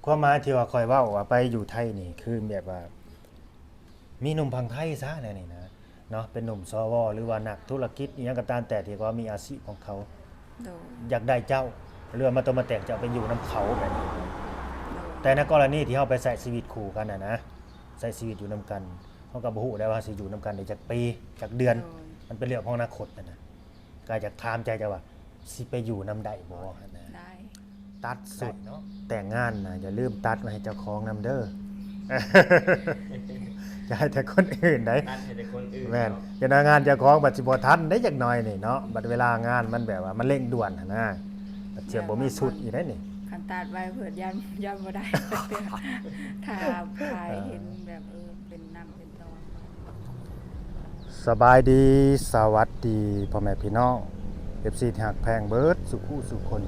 ຄວາມໝາຍທີ່ວ່າຂ້ອຍເວົ້າວ່າໄປຢູ່ໄທນີ້ ຄືແບບວ່າມີໜຸ່ມຝັ່ງໄທຊະແນວນີ້ນະເນາະ, ເປັນໜຸ່ມ ສວ ຫຼືວ່ານັກທຸລະກິດອີ່ຫຍັງກໍຕາມແຕ່ ທີ່ວ່າມີອາຊີບຂອງເຂົາ ໂດຍ ຢາກໄດ້ເຈົ້າ ຫຼືວ່າມາຕົວມາແຕ່ງເຈົ້າໄປຢູ່ນຳເຂົາແບບນີ້. ໂດຍ ແຕ່ໃນກໍລະນີທີ່ເຮົາໄປໃຊ້ຊີວິດຄູ່ກັນນະນະ ໃຊ້ຊີວິດຢູ່ນຳກັນ ເຮົາກໍບໍ່ຮູ້ໄດ້ວ່າເຮົາຊິຢູ່ນຳກັນໄດ້ຈັກປີ ຈັກເດືອນ ໂດຍ ມັນເປັນເລື່ອງຂອງອະນາຄົດຫັ້ນນະ. ກໍຢາກຖາມໃຈເຈົ້າວ່າ ຊິໄປຢູ່ນຳໄດ້ບໍ່ຫັ້ນນະ? ໄດ້ ຕັດສຸດ ແຕ່ງງານນະ ຢ່າລືມຕັດໄວ້ໃຫ້ເຈົ້າຂອງນຳເດີ. ຢ່າໃຫ້ແຕ່ຄົນອື່ນໃດ໋ ຕັດໃຫ້ແຕ່ຄົນອື່ນ ແມ່ນ ເນາະ ຢ່ານະ ງານເຈົ້າຂອງບັດຊິບໍ່ທັນໄດ໋ ຈັກໜ່ອຍນີ້ເນາະ. ບັດເວລາງານມັນແບບວ່າມັນເລັ່ງດ່ວນຫັ້ນນະ ບັດຊິບໍ່ມີຊຸດອີກໄດ໋ນີ້. ຄັນຕັດໄວ້ເພິ່ນຢ້ານ ຢ້ານບໍ່ໄດ້ ຖ້າຂາຍເຫັນແບບ ເອີ ເປັນນ້ຳເປັນ ສະບາຍດີ ສະຫວັດດີພໍ່ແມ່ພີ່ນ້ອງ ເອັຟຊີ ທີ່ຮັກແພງເບິດສູ່ຜູ້ສູ່ຄົນ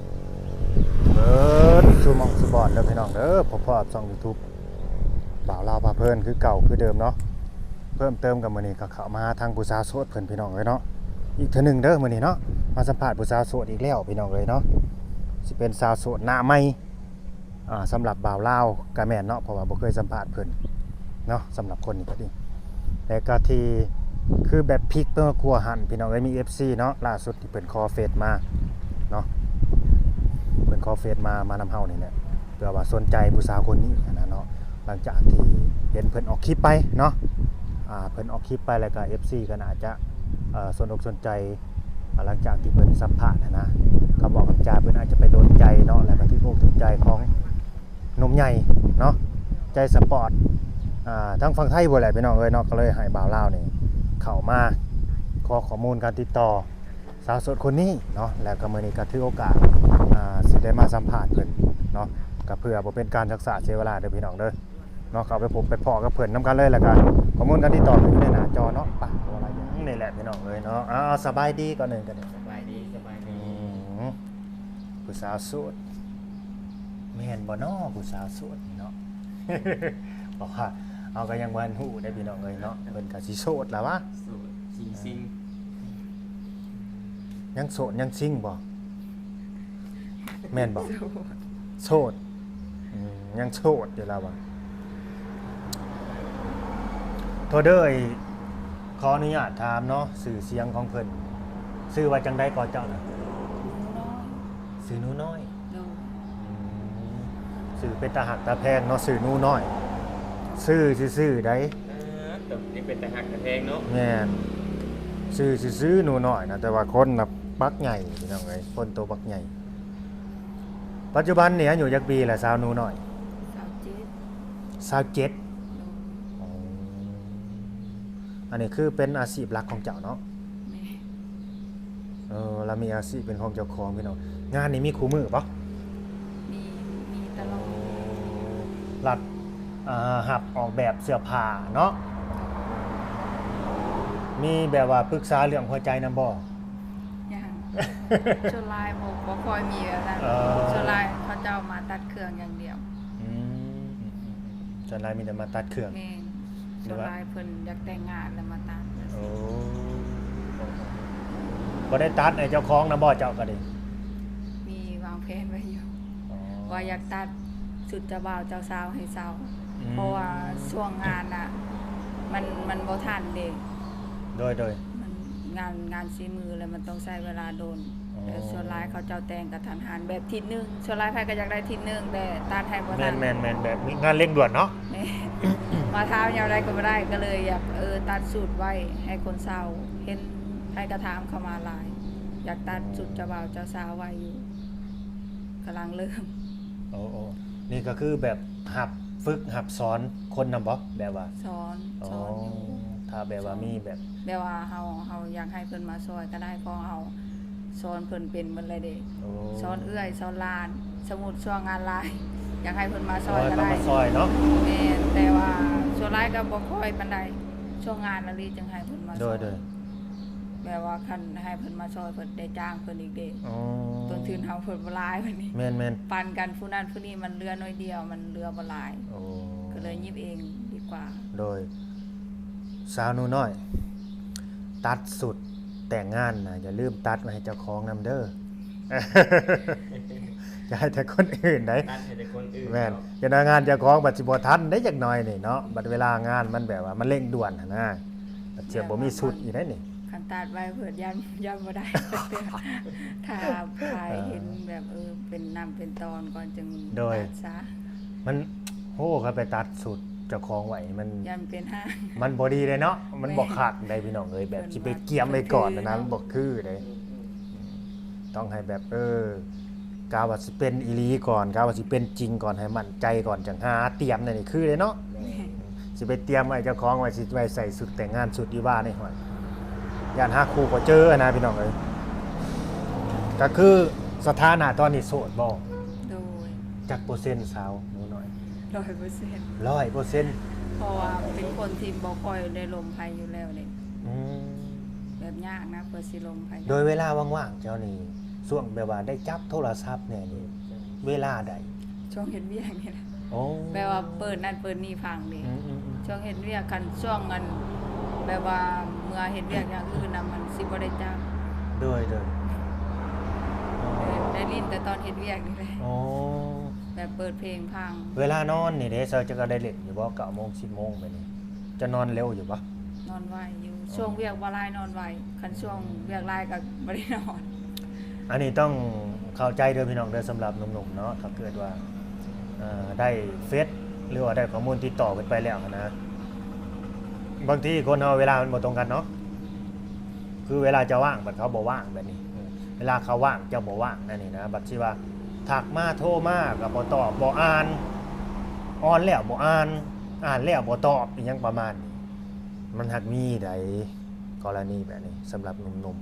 ເບິດສູ່ໝ່ອງສູ່ບ່ອນເດີພີ່ນ້ອງເດີ. ພົບກັບຊ່ອງຢູທູບ ບ່າວລາວພາເພີນ ຄືເກົ່າຄືເດີມເນາະ. ເພີ່ມເຕີມກັບມື້ນີ້ກໍເຂົ້າມາທາງຜູ້ສາວໂສດເພິ່ນພີ່ນ້ອງເອີຍເນາະ ອີກເທື່ອໜຶ່ງເດີມື້ນີ້ເນາະ. ມາສຳພາດຜູ້ສາວໂສດອີກແລ້ວພີ່ນ້ອງເອີຍເນາະ ຊິເປັນສາວໂສດໜ້າໃໝ່ ອ່າ ສຳລັບບ່າວລາວກໍແມ່ນເນາະ ເພາະວ່າບໍ່ເຄີຍສຳພາດເພິ່ນເນາະ. ສຳລັບຄົນນີ້ກໍດີ ແລະກໍທີ່ຄືແບບພິກເປັນກວ່າຫັ້ນພີ່ນ້ອງເອີຍ ມີເອັຟຊີເນາະ ລ່າສຸດທີ່ເພິ່ນຂໍເຟສມາເນາະ ເພິ່ນຂໍເຟສມາ ມານຳເຮົານີ້ແຫຼະ ເພື່ອວ່າສົນໃຈຜູ້ສາວຄົນນີ້ຫັ້ນນະເນາະ. ຫຼັງຈາກທີ່ເຫັນເພິ່ນອອກຄລິບໄປເນາະ ອ່າ ເພິ່ນອອກຄລິບໄປ ແລ້ວກໍເອັຟຊີກໍໜ້າຈະ ເອີ ສົນອົກສົນໃຈ ອ່າ ຫຼັງຈາກທີ່ເພິ່ນສຳພາດຫັ້ນນະ ຄຳເວົ້າຄຳຈາເພິ່ນອາດຈະໄປໂດນໃຈເນາະ ແລ້ວກໍຖືກອົກຖືກໃຈຂອງໜຸ່ມໃຫຍ່ເນາະ ໃຈສະປອດ ອ່າ ທາງຝັ່ງໄທພຸ້ນແຫຼະພີ່ນ້ອງເອີຍເນາະ. ກໍເລີຍໃຫ້ບ່າວລາວນີ້ເຂົ້າມາຂໍຂໍ້ມູນການຕິດຕໍ່ສາວໂສດຄົນນີ້ເນາະ ແລ້ວກໍມື້ນີ້ກໍຖືໂອກາດ ອ່າ ຊິໄດ້ມາສຳພາດເພິ່ນເນາະ ກໍເພື່ອບໍ່ເປັນການຊັກຊ້າເສຍເວລາເດີພີ່ນ້ອງເດີ. ເນາະ ເຂົ້າໄປພົບໄປພໍ້ກັບເພິ່ນນຳກັນເລີຍ ແລ້ວກໍຂໍ້ມູນການຕິດຕໍ່ກໍຢູ່ໃນໜ້າຈໍເນາະ. ໄປ ບໍ່ວ່າຫຼາຍຫຍັງນີ້ແຫຼະພີ່ນ້ອງເອີຍເນາະ. ອ້າວ ສະບາຍດີກ່ອນໜຶ່ງກໍໄດ້ ສະບາຍດີ ສະບາຍດີ. ອືມ ຜູ້ສາວໂສດ ແມ່ນບໍ່ເນາະ ຜູ້ສາວໂສດນີ້ເນາະ? ເພາະວ່າເຮົາກໍຍັງບໍ່ທັນຮູ້ເດ້ພີ່ນ້ອງເອີຍເນາະ ເພິ່ນກໍຊິໂສດລະວະ ໂສດ ຊິງໆ ຍັງໂສດຍັງຊິງບໍ່? ແມ່ນບໍ່? ໂສດ ໂສດ ອືມ ຍັງໂສດຢູ່ລາວວ່າ. ໂທເດີ ຂໍອະນຸຍາດຖາມເນາະ ຊື່ສຽງຂອງເພິ່ນ ຊື່ວ່າຈັ່ງໃດກໍເຈົ້ານະ? ໜູນ້ອຍ. ຊື່ໜູນ້ອຍ? ໂດຍ. ອືມ ຊື່ເປັນຕາຮັກຕາແພງເນາະ ຊື່ໜູນ້ອຍ ຊື່ຊື່ໆໃດ໋. ເອີ ຕົວນີ້ເປັນຕາຮັກຕາແພງເນາະ. ແມ່ນ ຊື່ຊື່ໆໜູນ້ອຍນະ ແຕ່ວ່າຄົນນະບັກໃຫຍ່ພີ່ນ້ອງເອີຍ ຄົນໂຕບັກໃຫຍ່. ປັດຈຸບັນນີ້ອາຍຸຈັກປີລະ ສາວໜູນ້ອຍ? ຊາວເຈັດ. ຊາວເຈັດ. ໂດຍ. ອໍ ອັນນີ້ຄືເປັນອາຊີບຫຼັກຂອງເຈົ້າເນາະ? ແມ່ນ. ເອີ ລາວມີອາຊີບເປັນຂອງເຈົ້າຂອງພີ່ນ້ອງ. ງານນີ້ມີຄູ່ມື້ບໍ່? ມີ ມີຕະຫຼອດ. ໂອ້ ລັບ ອ່າ ຮັບອອກແບບເສື້ອຜ້າເນາະ. ມີແບບວ່າປຶກສາເລື່ອງຫົວໃຈນຳບໍ່? ຍັງ ສ່ວນຫຼາຍບໍ່ ບໍ່ຄ່ອຍມີແບບນັ້ນ. ເອີ ສ່ວນຫຼາຍເຂົາເຈົ້າມາຕັດເຄື່ອງຢ່າງດຽວ. ອືມ ອືມ ອືມ ອືມ ສ່ວນຫຼາຍມີແຕ່ມາຕັດເຄື່ອງ. ແມ່ນ. ສ່ວນຫຼາຍເພິ່ນຢາກແຕ່ງງານແລ້ວມາຕັດ. ໂອ້ ບໍ່ໄດ້ຕັດໃຫ້ເຈົ້າຂອງນຳບໍ່ ເຈົ້າກໍດີ? ມີວາງແຜນໄວ້ຢູ່. ອໍ ວ່າຢາກຕັດຊຸດເຈົ້າບ່າວເຈົ້າສາວໃຫ້ເຊົາ. ອືມ ເພາະວ່າຊ່ວງງານນະ ມັນ ມັນບໍ່ທັນເດ້. ໂດຍ ໂດຍ. ມັນງານ ງານສີມື ແລ້ວມັນຕ້ອງໃຊ້ເວລາດົນ. ອໍ ແຕ່ສ່ວນຫຼາຍເຂົາເຈົ້າແຕ່ງກະທັນຫັນ ແບບທິດໜຶ່ງ ສ່ວນຫຼາຍໃຜກໍຢາກໄດ້ທິດໜຶ່ງ ແຕ່ຕັດໃຫ້ບໍ່ທັນ. ແມ່ນໆໆ ແບບງານເລັ່ງດ່ວນເນາະ. ແມ່ນ. ວ່າຖາມຍາມໃດກໍບໍ່ໄດ້ ກໍເລີຍຢາກ ເອີ ຕັດຊຸດໄວ້ໃຫ້ຄົນເຊົ່າ. ເຫັນໃຜກໍຖາມເຂົ້າມາຫຼາຍ ຢາກຕັດຊຸດເຈົ້າບ່າວເຈົ້າສາວໄວ້ຢູ່ ກຳລັງເລີ່ມ. ໂອ້ ໂອ້ ນີ້ກໍຄືແບບຮັບຝຶກຮັບສອນຄົນນຳບໍ່? ແບບວ່າ ສອນ ອໍ ສອນຢູ່. ຖ້າແບບວ່າມີແບບ ແບບວ່າເຮົາ ເຮົາຢາກໃຫ້ເພິ່ນມາຊ່ອຍກໍໄດ້ ເພາະເຮົາສອນເພິ່ນເປັນໝົດແລ້ວເດ້. ໂອ້ ສອນເອື້ອຍ ສອນຫຼານ ສົມມຸດຊ່ວງງານຫຼາຍ ຢາກໃຫ້ເພິ່ນມາຊ່ອຍກໍໄດ້. ມາຊ່ອຍເນາະ. ແມ່ນ. ແຕ່ວ່າສ່ວນຫຼາຍກໍບໍ່ຄ່ອຍປານໃດ ຊ່ວງງານລະລີຈຶ່ງໃຫ້ເພິ່ນມາຊ່ອຍ. ໂດຍ ໂດຍ. ແບບວ່າຄັນໃຫ້ເພິ່ນມາຊ່ອຍ ເພິ່ນໄດ້ຈ້າງເພິ່ນອີກເດ້. ອໍ ຕົ້ນທຶນເຮົາເພິ່ນບໍ່ຫຼາຍບັດນີ້. ແມ່ນໆ. ປັນກັນຜູ້ນັ້ນຜູ້ນີ້ ມັນເຫຼືອໜ້ອຍດຽວ ມັນເຫຼືອບໍ່ຫຼາຍ. ໂອ້ ກໍເລີຍຫຍິບເອງດີກວ່າ. ໂດຍ. ສາວໜູນ້ອຍ ຕັດຊຸດແຕ່ງງານນະ ຢ່າລືມຕັດໄວ້ໃຫ້ເຈົ້າຂອງນຳເດີ. ຢາກໃຫ້ແຕ່ຄົນອື່ນໃດ໋ ຕັດໃຫ້ແຕ່ຄົນອື່ນ ແມ່ນ ເນາະ ຈະໄດ້ງານເຈົ້າຂອງບັດຊິບໍ່ທັນໄດ້ຈັກໜ້ອຍນີ້ເນາະ ບັດເວລາງານມັນແບບວ່າມັນເລັ່ງດ່ວນຫັ້ນນະ ບັດຊິບໍ່ມີຊຸດອີກໄດ໋ນີ້ ຄັນຕັດໄວເພິ່ນຢ້ານ ຢ້ານບໍ່ໄດ້ຈັກເທື່ອ ຖ້າ ຖ້າເຫັນແບບ ເອີ ເປັນນ້ຳເປັນຕອນກ່ອນຈຶ່ງ ໂດຍ ຕັດຊະ ມັນ ໂອ້ ຄັນໄປຕັດຊຸດເຈົ້າຂອງໄວ້ມັນ ຢ້ານເປັນຫ້າງ ມັນບໍ່ດີເດ້ເນາະ ມັນບໍ່ຄັກໃດ໋ພີ່ນ້ອງເອີຍ ແບບຊິໄປກຽມໄວ້ກ່ອນຫັ້ນນະ ມັນບໍ່ຄືໃດ໋ ອືມ ຕ້ອງໃຫ້ແບບ ເອີ ກະວ່າຊິເປັນອີ່ຫຼີກ່ອນ ກະວ່າຊິເປັນຈິງກ່ອນ ໃຫ້ໝັ້ນໃຈກ່ອນ ຈັ່ງຫາຕຽມແນວນີ້ຄືເດ້ເນາະ ຊິໄປຕຽມໄວ້ເຈົ້າຂອງໄວ້ ຊິໄວ້ໃສ່ຊຸດແຕ່ງງານ ຊຸດວິວານີ້ ຫ້ວຍ ຢ້ານຫາຄູ່ບໍ່ເຈີຫັ້ນນະພີ່ນ້ອງເອີຍ ກະຄືສະຖານະຕອນນີ້ໂສດບໍ່? ໂດຍ ຈັກເປີເຊັນສາວໜູນ້ອຍ? ຮ້ອຍເປີເຊັນ ຮ້ອຍເປີເຊັນ ເພາະວ່າເປັນຄົນທີ່ບໍ່ຄ່ອຍໄດ້ລົມໃຜຢູ່ແລ້ວເດ້ ອືມ ແບບຍາກນະ ເພື່ອຊິລົມໃຜ ໂດຍເວລາວ່າງໆເຈົ້ານີ້ ຊ່ວງແບບວ່າໄດ້ຈັບໂທລະສັບແດ່ນີ້ ເວລາໃດ? ຊ່ວງເຮັດວຽກນີ້ແຫຼະ ໂອ້ ແບບວ່າເປີດນັ້ນເປີດນີ້ຟັງເດ້ ອືມໆໆ ຊ່ວງເຮັດວຽກ ຄັນຊ່ວງອັນ ແບບວ່າເມື່ອເຮັດວຽກຢ່າງອື່ນນະ ມັນຊິບໍ່ໄດ້ຈັບ ໂດຍໆ ເອີ ໄດ້ຫຼິ້ນແຕ່ຕອນເຮັດວຽກນີ້ແຫຼະ ໂອ້ ແບບເປີດເພງຟັງ ເວລານອນນີ້ເດ້ ເຈົ້າກໍໄດ້ຫຼິ້ນຢູ່ບໍ່? ເກົ້າໂມງ ສິບໂມງແບບນີ້ ເຈົ້ານອນເລັວຢູ່ບໍ່? ນອນໄວຢູ່ ຊ່ວງວຽກບໍ່ຫຼາຍນອນໄວ ຄັນຊ່ວງວຽກຫຼາຍກໍບໍ່ໄດ້ນອນ ອັນນີ້ຕ້ອງເຂົ້າໃຈເດີພີ່ນ້ອງເດີ ສຳລັບໜຸ່ມໆເນາະ ຖ້າເກີດວ່າ ເອີ ໄດ້ເຟສ ຫຼືວ່າໄດ້ຂໍ້ມູນຕິດຕໍ່ເພິ່ນໄປແລ້ວຫັ້ນນະ ບາງທີຄົນເຮົາເວລາມັນບໍ່ຕົງກັນເນາະ ຄືເວລາເຈົ້າວ່າງ ບັດເຂົາບໍ່ວ່າງແບບນີ້ ເອີ ເວລາເຂົາວ່າງ ເຈົ້າບໍ່ວ່າງແນວນີ້ນະ ບັດຊິວ່າທັກມາ ໂທມາ ກໍບໍ່ຕອບ ບໍ່ອ່ານ ອ່ອນແລ້ວບໍ່ອ່ານ ອ່ານແລ້ວບໍ່ຕອບ ອີ່ຫຍັງປະມານນີ້ ມັນຫາກມີໃດ໋ ກໍລະນີແບບນີ້ ສຳລັບໜຸ່ມ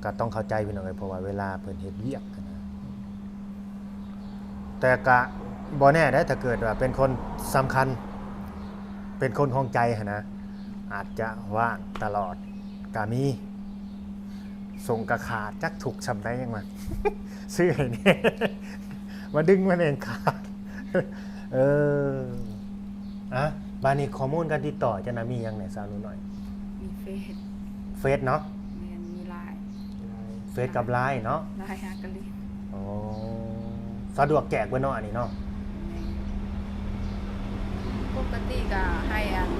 ໆ ກໍຕ້ອງເຂົ້າໃຈພີ່ນ້ອງເອີຍ ເພາະວ່າເວລາເພິ່ນເຮັດວຽກຫັ້ນນະ ແຕ່ກະບໍ່ແນ່ເດ້ ຖ້າເກີດວ່າເປັນຄົນສຳຄັນ ເປັນຄົນຂອງໃຈຫັ້ນນະ ອາດຈະວ່າງຕະຫຼອດກະມີ ສົ່ງກະຂາດ ຈັກທຸກຊ່ຳໃດ ຍັງວ່າຊື້ໃຫ້ແດ່ ມາດຶງມາແໜ່ງຂາດ ເອີ ອະ ບາດນີ້ຂໍ້ມູນການຕິດຕໍ່ເຈົ້ານະ ມີຫຍັງແດ່ສາວໜູນ້ອຍ? ມີເຟສ ເຟສເນາະ ແມ່ນ ມີລາຍ ເຟສກັບລາຍເນາະ ລາຍຫາກະລິນ ອໍ ສະດວກແຈກເບິດເນາະ ອັນນີ້ເນາະ ແມ່ນ ປົກກະຕິກະໃຫ້ອັນ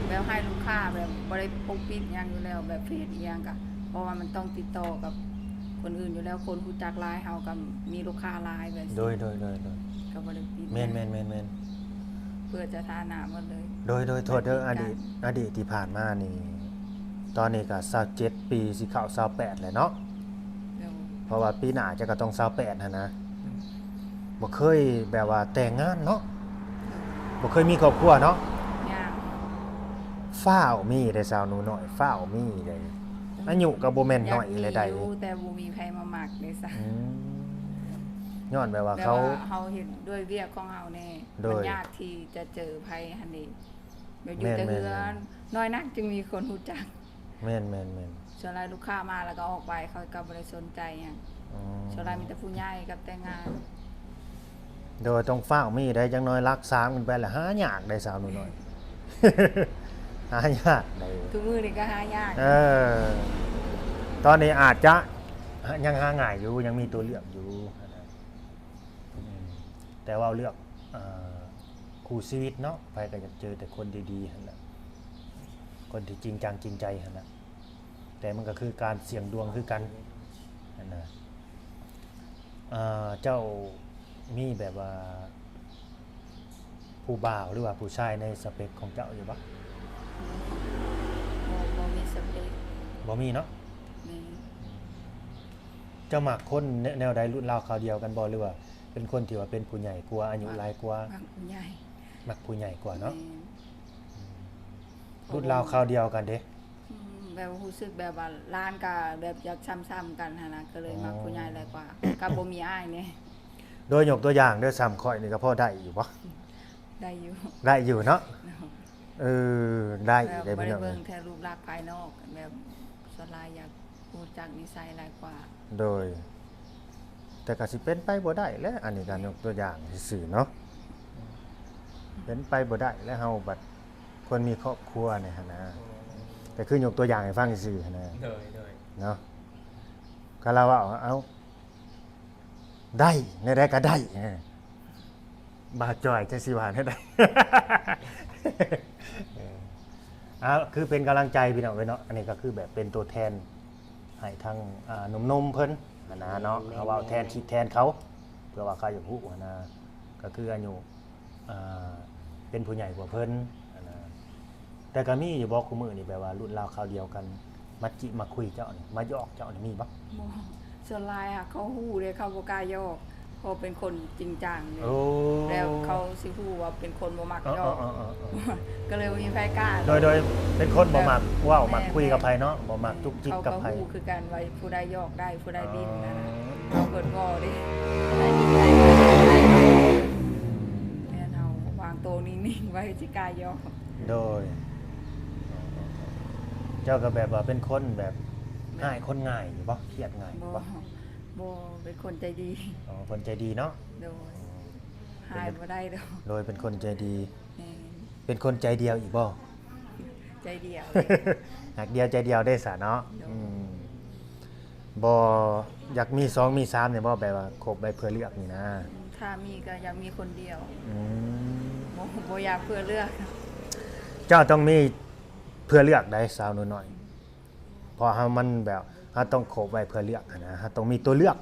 ແບບໃຫ້ລູກຄ້າແບບບໍ່ໄດ້ປົກປິດຫຍັງຢູ່ແລ້ວ ແບບເຟສອີ່ຫຍັງກະ ເພາະວ່າມັນຕ້ອງຕິດຕໍ່ກັບຄົນອື່ນຢູ່ແລ້ວ ຄົນຮູ້ຈັກຫຼາຍ ເຮົາກໍມີລູກຄ້າຫຼາຍແບບ ໂດຍໆໆໆ ກໍບໍ່ໄດ້ປິດ ແມ່ນໆໆໆ ເປີດສະຖານະໝົດເລີຍ ໂດຍໆ ໂທດເດີ ອະດີດ ອະດີດທີ່ຜ່ານມານີ້ ຕອນນີ້ກໍຊາວເຈັດປີ ຊິເຂົ້າຊາວແປດແລ້ວເນາະ ໂດຍ ເພາະວ່າປີໜ້າເຈົ້າກໍຕ້ອງຊາວແປດຫັ້ນນະ ບໍ່ເຄີຍແບບວ່າແຕ່ງງານເນາະ ບໍ່ເຄີຍມີຄອບຄົວເນາະ ຍັງ ຟ້າວມີເດ້ສາວໜູນ້ອຍ ຟ້າວມີເດ້ ອາຍຸກໍບໍ່ແມ່ນນ້ອຍເລີຍໃດ໋ ແຕ່ບໍ່ມີໃຜມາມັກເດ້ຊະ ອືມ ຍ້ອນແບບວ່າເຂົາ ແບບວ່າເຮົາເຮັດດ້ວຍວຽກຂອງເຮົາແດ່ ໂດຍ ມັນຍາກທີ່ຈະເຈີໃຜຫັ້ນເດ້ ແບບຢູ່ແຕ່ເຮືອນ ນ້ອຍນັກຈຶ່ງມີຄົນຮູ້ຈັກ ແມ່ນໆໆ ສ່ວນຫຼາຍລູກຄ້າມາແລ້ວກໍອອກໄປ ເຂົາກໍບໍ່ໄດ້ສົນໃຈຫຍັງ ອໍ ສ່ວນຫຼາຍມີແຕ່ຜູ້ໃຫຍ່ກັບແຕ່ງງານ ໂດຍ ຕ້ອງຟ້າວມີໄດ໋ ຢ່າງໜ້ອຍຫຼັກສາມຂຶ້ນໄປລະ ຫາຍາກໄດ໋ ສາວໜູນ້ອຍ ຫາຍາກໄດ໋ ທຸກມື້ນີ້ກໍຫາຍາກ ເອີ ຕອນນີ້ອາດຈະ ຫ- ຍັງຫາງ່າຍຢູ່ ຍັງມີຕົວເລືອກຢູ່ ອືມ ແຕ່ເວົ້າເລື່ອງ ເອີ ຄູ່ຊີວິດເນາະ ໃຜກໍຢາກເຈີແຕ່ຄົນດີໆຫັ້ນແຫຼະ ຄົນທີ່ຈິງຈັງຈິງໃຈຫັ້ນແຫຼະ ແຕ່ມັນກໍຄືການສ່ຽງດວງຄືກັນຫັ້ນນະ ເອີ ເຈົ້າມີແບບວ່າ ຜູ້ບ່າວ ຫຼືວ່າຜູ້ຊາຍໃນສະເປັກຂອງເຈົ້າຢູ່ບໍ່? ບໍ່ ບໍ່ມີສະເປັກ ບໍ່ມີເນາະ ແມ່ນ ເຈົ້າມັກຄົນແນ- ແນວໃດ ລຸ້ນລາວຄາວດຽວກັນບໍ່ ຫຼືວ່າເປັນຄົນທີ່ວ່າເປັນຜູ້ໃຫຍ່ກວ່າ ອາຍຸຫຼາຍກວ່າ? ມັກຜູ້ໃຫຍ່ ມັກຜູ້ໃຫຍ່ກວ່າເນາະ ແມ່ນ ອືມ ລຸ້ນລາວຄາວດຽວກັນເດ້ ອືມ ແບບວ່າຮູ້ສຶກແບບວ່າຫຼານກໍແບບຢາກຊ່ຳໆກັນຫັ້ນນະ ກໍເລີຍມັກຜູ້ໃຫຍ່ຫຼາຍກວ່າ ກໍບໍ່ມີອ້າຍແດ່ ໂດຍຍົກຕົວຢ່າງເດີ ຊ່ຳຂ້ອຍນີ້ກໍພໍໄດ້ຢູ່ບໍ່? ໄດ້ຢູ່ ໄດ້ຢູ່ເນາະ ເອີ ໄດ້ ແບບບໍ່ໄດ້ເບິ່ງແຕ່ຮູບລັກພາຍນອກ ແບບສ່ວນຫຼາຍຢາກຮູ້ຈັກນິໄສຫຼາຍກວ່າ ໂດຍ ແຕ່ກໍຊິເປັນໄປບໍ່ໄດ້ແຫຼະ ອັນນີ້ກໍຍົກຕົວຢ່າງຊື່ໆເນາະ ເປັນໄປບໍ່ໄດ້ແຫຼະ ເຮົາບັດຄົນມີຄອບຄົວນີ້ຫັ້ນນະ ກໍຄືຍົກຕົວຢ່າງໃຫ້ຟັງຊື່ໆຫັ້ນນະ ໂດຍໆ ເນາະ ກໍລາວເວົ້າ ເອົ້າ ໄດ້ ແນວໃດກໍໄດ້ ເອີ ບ່າວຈ່ອຍ ຈັກຊິວ່າແນວໃດ? ເອີ ເອົາ ຄືເປັນກຳລັງໃຈພີ່ນ້ອງເອີຍເນາະ ອັນນີ້ກໍຄືແບບເປັນຕົວແທນໃຫ້ທາງ ອ່າ ໜຸ່ມໆເພິ່ນຫັ້ນນະເນາະ ເຮົາເວົ້າແທນ ຄິດແທນເຂົາ ເພື່ອວ່າເຂົາຢາກຮູ້ຫັ້ນນະ ກໍຄືອາຍຸ ອ່າ ເປັນຜູ້ໃຫຍ່ກວ່າເພິ່ນຫັ້ນນະ ແຕ່ກໍມີຢູ່ບໍ່ ຄູ່ມື້ນີ້ ແບບວ່າລຸ້ນລາວຄາວດຽວກັນ ມາຈິມາຄຸຍເຈົ້ານີ້ ມາຢອກເຈົ້ານີ້ ມີບໍ່? ບໍ່ ສ່ວນຫຼາຍຫາກເຂົາຮູ້ເດ້ ເຂົາບໍ່ກ້າຢອກ ເພາະເປັນຄົນຈິງຈັງເດ້ ໂອ້ ແລ້ວເຂົາຊິຮູ້ວ່າເປັນຄົນບໍ່ມັກຢອກ ເອີໆໆໆ ກໍເລີຍບໍ່ມີໃຜກ້າ ໂດຍ ໂດຍ ເປັນຄົນບໍ່ມັກເວົ້າ ແມ່ນ ມັກຄຸຍກັບໃຜເນາະ ບໍ່ມັກຈຸກຈິກກັບໃຜ ເຂົາກໍຮູ້ຄືກັນວ່າຜູ້ໃດຢອກໄດ້ ຜູ້ໃດດິ້ນຫັ້ນນະ ອໍ ເຮົາເພິ່ນເວົ້າເດ້ ແມ່ນ ເຮົາວາງໂຕນິ່ງໆໄວ້ ຊິກ້າຢອກ ໂດຍ ເຈົ້າກໍແບບວ່າເປັນຄົນແບບ ແມ່ນ ຮ້າຍຄົນງ່າຍຢູ່ບໍ່? ຄຽດງ່າຍຢູ່ບໍ່? ບໍ່ ບໍ່ ເປັນຄົນໃຈດີ ອໍ ຄົນໃຈດີເນາະ ໂດຍ ອືມ ຮ້າຍບໍ່ໄດ້ດອກ ໂດຍ ເປັນຄົນໃຈດີ ແມ່ນ ເປັນຄົນໃຈດຽວອີກບໍ່? ໃຈດຽວ ຮັກດຽວໃຈດຽວເດ້ຊະເນາະ ໂດຍ ອືມ ບໍ່ຢາກມີສອງມີສາມນີ້ບໍ່? ແບບວ່າຄົບໄວ້ເພື່ອເລືອກນີ້ນະ ຖ້າມີກໍຢາກມີຄົນດຽວ ອືມ ບໍ່ ບໍ່ຢາກເພື່ອເລືອກ ເຈົ້າຕ້ອງມີເພື່ອເລືອກໄດ໋ ສາວໜູນ້ອຍ ເພາະເຮົາມັນແບບ ເຮົາຕ້ອງຄົບໄວ້ເພື່ອເລືອກຫັ້ນນະ ເຮົາຕ້ອງມີຕົວເລືອກ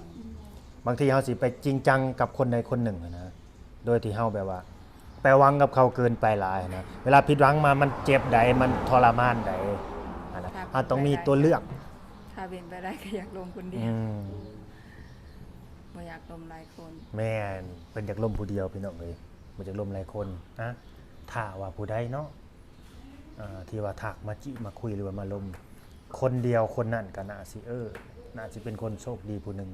ບາງທີເຮົາຊິໄປຈິງຈັງກັບຄົນໃດຄົນໜຶ່ງຫັ້ນນະ ໂດຍທີ່ເຮົາແບບວ່າໄປຫວັງກັບເຂົາເກີນໄປຫຼາຍຫັ້ນນະ ເວລາຜິດຫວັງມາມັນເຈັບໃດ໋ ມັນທໍລະມານໃດ໋ຫັ້ນນະ ຖ້າເຮົາຕ້ອງມີຕົວເລືອກ ຖ້າເປັນໄປໄດ້ກໍຢາກລົມຄົນດຽວ ອືມ ບໍ່ຢາກລົມຫຼາຍຄົນ ແມ່ນ ເພິ່ນຢາກລົມຜູ້ດຽວພີ່ນ້ອງເອີຍ ບໍ່ຢາກລົມຫຼາຍຄົນ ອະ ຖ້າວ່າຜູ້ໃດເນາະ ອ່າ ທີ່ວ່າທັກມາຈິມາຄຸຍ ຫຼືວ່າມາລົມຄົນດຽວ ຄົນນັ້ນກໍໜ້າຊິ ເອີ ໜ້າຊິເປັນຄົນໂຊກດີຜູ້ໜຶ່ງ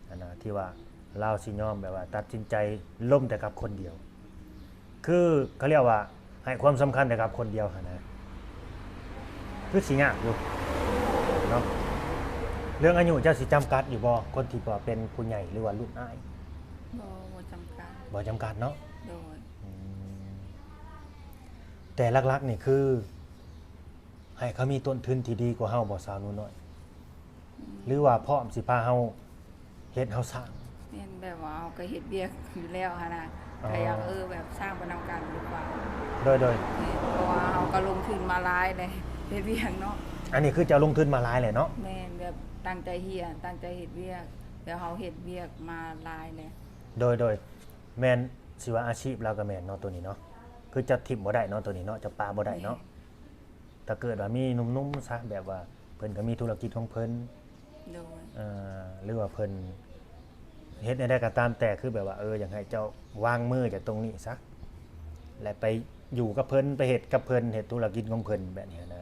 ຫັ້ນນະ ທີ່ວ່າລາວຊິຍອມແບບວ່າຕັດສິນໃຈລົມແຕ່ກັບຄົນດຽວ ຄືເຂົາຮຽກວ່າໃຫ້ຄວາມສຳຄັນແຕ່ກັບຄົນດຽວຫັ້ນນະ ຄືຊິຍາກຢູ່ເນາະ ເລື່ອງອາຍຸເຈົ້າຊິຈຳກັດຢູ່ບໍ່? ຄົນທີ່ວ່າເປັນຜູ້ໃຫຍ່ ຫຼືວ່າລຸ້ນອ້າຍ ບໍ່ ບໍ່ຈຳກັດ ບໍ່ຈຳກັດເນາະ ໂດຍ ອືມ ແຕ່ຫຼັກໆນີ້ຄື ໃຫ້ເຂົາມີຕົ້ນທຶນທີ່ດີກວ່າເຮົາບໍ່ ສາວໜູນ້ອຍ? ອືມ ຫຼືວ່າພ້ອມຊິພາເຮົາເຮັດເຮົາສ້າງ? ແມ່ນ ແບບວ່າເຮົາກໍເຮັດວຽກຢູ່ແລ້ວຫັ້ນນະ ອໍ ກໍຢາກ ເອີ ແບບສ້າງໄປນຳກັນດີກວ່າ ໂດຍໆ ແມ່ນ ເພາະວ່າເຮົາກໍລົງທຶນມາຫຼາຍແລ້ວ ເຮັດວຽກເນາະ ອັນນີ້ຄືເຈົ້າລົງທຶນມາຫຼາຍແລ້ວເນາະ? ແມ່ນ ແບບຕັ້ງໃຈຮຽນ ຕັ້ງໃຈເຮັດວຽກ ແລ້ວເຮົາເຮັດວຽກມາຫຼາຍແລ້ວ ໂດຍໆ ແມ່ນ ຊິວ່າອາຊີບລາວກໍແມ່ນເນາະ ໂຕນີ້ເນາະ ຄືຈະຖິ້ມບໍ່ໄດ້ເນາະ ໂຕນີ້ເນາະ ຈະປະບໍ່ໄດ້ເນາະ ແມ່ນ ຖ້າເກີດວ່າມີໜຸ່ມໆຊະ ແບບວ່າເພິ່ນກໍມີທຸລະກິດຂອງເພິ່ນ ໂດຍ ເອີ ຫຼືວ່າເພິ່ນເຮັດແນວໃດກໍຕາມແຕ່ ຄືແບບວ່າ ເອີ ຢາກໃຫ້ເຈົ້າວາງມືຈາກຕົງນີ້ຊະ ແລະໄປຢູ່ກັບເພິ່ນ ໄປເຮັດກັບເພິ່ນ ເຮັດທຸລະກິດຂອງເພິ່ນແບບນີ້ນະ ໄດ້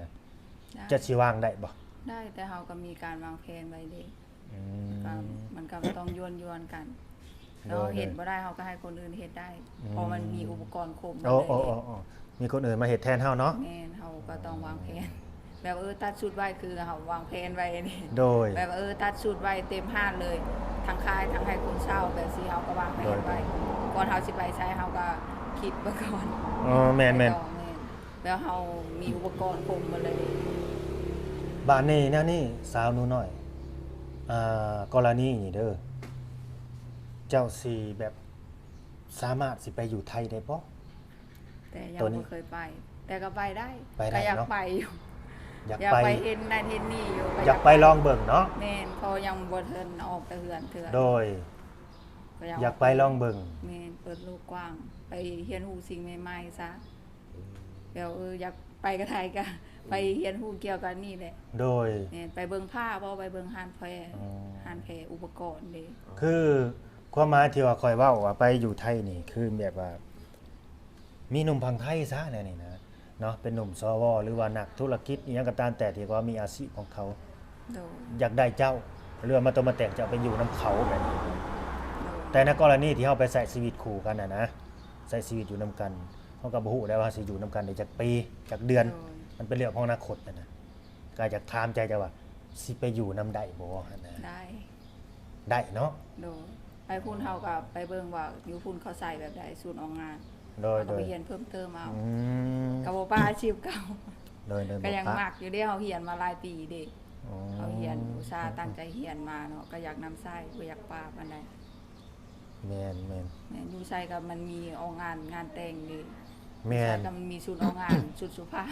ເຈົ້າຊິວາງໄດ້ບໍ່? ໄດ້ ແຕ່ເຮົາກໍມີການວາງແຜນໄວ້ເດ້ ອືມ ກໍ ມັນກໍຕ້ອງຢວນໆກັນ ໂດຍ ແລ້ວເຮົາເຮັດບໍ່ໄດ້ ເຮົາກໍໃຫ້ຄົນອື່ນເຮັດໄດ້ ອືມ ເພາະມັນມີອຸປະກອນຄົບໝົດເລີຍ ໂອ້ ເດ້ ໂອ້ ມີຄົນອື່ນມາເຮັດແທນເຮົາເນາະ ແມ່ນ ເຮົາກໍຕ້ອງວາງແຜນ ແບບ ເອີ ຕັດຊຸດໄວ້ ຄືເຮົາວາງແຜນໄວ້ນີ້ ໂດຍ ແບບ ເອີ ຕັດຊຸດໄວ້ເຕັມຮ້ານເລີຍ ທັງຂາຍທັງໃຫ້ຄົນເຊົ່າ ແບບຊີ້ ເຮົາກໍວາງແຜນໄວ້ ໂດຍ ກ່ອນເຮົາຊິໄປໃສ ເຮົາກໍຄິດເບິ່ງກ່ອນ ອໍ ແມ່ນໆ ແມ່ນ ແລ້ວເຮົາມີອຸປະກອນຄົບໝົດເລີຍ ບາດນີ້ແນວນີ້ ສາວໜູນ້ອຍ ອ່າ ກໍລະນີນີ້ເດີ ເຈົ້າຊິແບບສາມາດຊິໄປຢູ່ໄທໄດ້ບໍ່? ແຕ່ຍັງບໍ່ເຄີຍໄປ ແຕ່ກໍໄປໄດ້ ໄປໄດ້ເນາະ ກໍຢາກໄປຢູ່ ຢາກ ຢາກໄປ ໄປເຫັນນັ້ນເຫັນນີ້ຢູ່ ກໍຢາກ ຢາກໄປລອງເບິ່ງເນາະ ແມ່ນ ເພາະຍັງບໍ່ທັນອອກແຕ່ເຮືອນເທື່ອ ໂດຍ ກໍຢາກ ຢາກໄປລອງເບິ່ງ ແມ່ນ ເປີດໂລກກວ້າງ ໄປຮຽນຮູ້ສິ່ງໃໝ່ໆຊະ ແບບ ເອີ ຢາກໄປກະໄທກະໄປຮຽນຮູ້ກ່ຽວກັບນີ້ແຫຼະ ໂດຍ ແມ່ນ ໄປເບິ່ງຜ້າບໍ ໄປເບິ່ງຮ້ານແພ ອືມ ຮ້ານແພອຸປະກອນເດ້ ຄືຄວາມໝາຍທີ່ວ່າຂ້ອຍເວົ້າວ່າໄປຢູ່ໄທນີ້ ຄືແບບວ່າມີໜຸ່ມຝັ່ງໄທຊະແນວນີ້ນະ ເນາະ ເປັນໜຸ່ມ ສວ ຫຼືວ່ານັກທຸລະກິດອີ່ຫຍັງກໍຕາມແຕ່ ທີ່ວ່າມີອາຊີບຂອງເຂົາ ໂດຍ ຢາກໄດ້ເຈົ້າ ຫຼືວ່າມາຕົງມາແຕ່ງເຈົ້າໄປຢູ່ນຳເຂົາແບບນີ້ ໂດຍ ແຕ່ໃນກໍລະນີທີ່ເຮົາໄປໃຊ້ຊີວິດຄູ່ກັນນະນະ ໃຊ້ຊີວິດຢູ່ນຳກັນ ເຮົາກໍບໍ່ຮູ້ໄດ້ວ່າເຮົາຊິຢູ່ນຳກັນໄດ້ຈັກປີ ຈັກເດືອນ ໂດຍ ມັນເປັນເລື່ອງຂອງອະນາຄົດຫັ້ນນະ ກໍຢາກຖາມໃຈເຈົ້າວ່າ ຊິໄປຢູ່ນຳໄດ້ບໍ່ຫັ້ນນະ? ໄດ້ ໄດ້ເນາະ ໂດຍ ໄປພຸ້ນເຮົາກໍໄປເບິ່ງວ່າຢູ່ພຸ້ນເຂົາໃສ່ແບບໃດ ສູນອອກງານ ໂດຍ ເຮົາກໍໄປຮຽນເພີ່ມເຕີມເອົາ ອືມ ກໍບໍ່ປະອາຊີບເກົ່າ ໂດຍ ໂດຍ ກໍຍັງມັກຢູ່ເດ້ ເຮົາຮຽນມາຫຼາຍປີເດ້ ອໍ ເຮົາຮຽນອຸດສາຫະຕັ້ງໃຈຮຽນມາເນາະ ກໍຢາກນຳໃຊ້ ບໍ່ຢາກປະປານໃດ ແມ່ນໆ ແມ່ນ ຢູ່ໃສກໍມັນມີອອກງານ ງານແຕ່ງເດ້ ແມ່ນ ຢູ່ໃສກໍມັນມີຊຸດອອກງານ ຊຸດສຸພາບ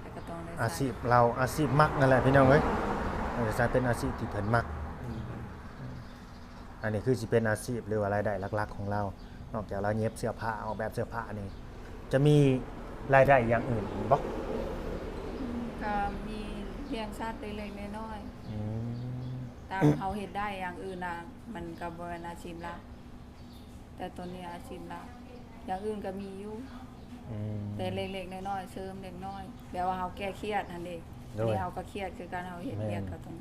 ແລ້ວກໍຕ້ອງໄດ້ໃສ່ ອາຊີບລາວ ອາຊີບມັກນັ້ນແຫຼະພີ່ນ້ອງເອີຍ ເອີ ຈະເປັນອາຊີບທີ່ເພິ່ນມັກ. ອັນນີ້ຄືຊິເປັນອາຊີບ ຫຼືວ່າລາຍໄດ້ຫຼັກໆຂອງລາວ ນອກຈາກລາວເຢັບເສື້ອຜ້າ ອອກແບບເສື້ອຜ້ານີ້ ຈະມີລາຍໄດ້ຢ່າງອື່ນອີກບໍ່? ກໍມີລ້ຽງສັດເລັກໆນ້ອຍໆ ອືມ ຕາມເຮົາເຮັດໄດ້ ຢ່າງອື່ນນະ ມັນກໍບໍ່ແມ່ນອາຊີບຫຼັກ ແຕ່ຕອນນີ້ອາຊີບຫຼັກ ຢ່າງອື່ນກໍມີຢູ່ ອືມ ແຕ່ເລັກໆນ້ອຍໆ ເສີມເລັກນ້ອຍ ແບບວ່າເຮົາແກ້ຄຽດຫັ້ນເດ້ ໂດຍ ອັນນີ້ເຮົາກໍຄຽດຄືກັນ ເຮົາເຮັດວຽກ ແມ່ນ ກໍຕ້ອງ